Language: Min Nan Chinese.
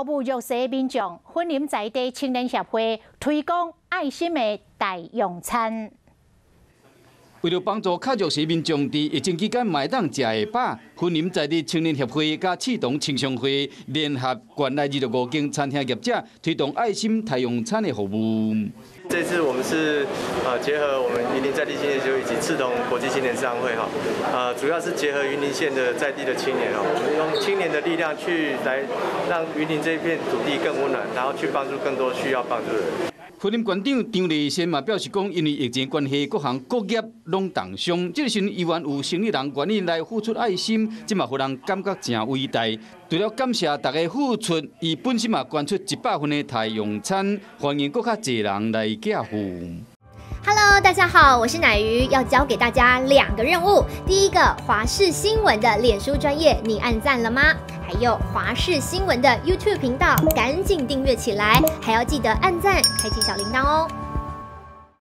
務弱勢民眾，雲林在地青年協會推廣愛心的大用餐。為著幫助較弱勢民眾佇疫情期間嘛會當食會飽，雲林在地青年協會佮刺桐青商會聯合縣內25間餐廳業者推動愛心大用餐的服務。這次我們是結合我們雲林在地青年協會以及刺桐國際青年商會哈，主要是結合雲林縣的在地的青年哦，我們用青年的力量去來讓雲林這片土地更溫暖，然後去幫助更多需要幫助的人。雲林縣長張麗善嘛表示講，因為疫情關係，各行各業攏重傷，這個時陣猶原有生意人願意來付出愛心，這嘛予人感覺誠偉大。除了感謝大家付出，伊本身嘛捐出100份的大用餐，歡迎閣較濟人來寄付。 Hello，大家好，我是乃瑜，要交給大家兩個任務。第一個，華視新聞的臉書專頁，你按讚了嗎？還有華視新聞的 YouTube 頻道，趕緊訂閱起來，還要記得按讚，開啟小鈴鐺哦。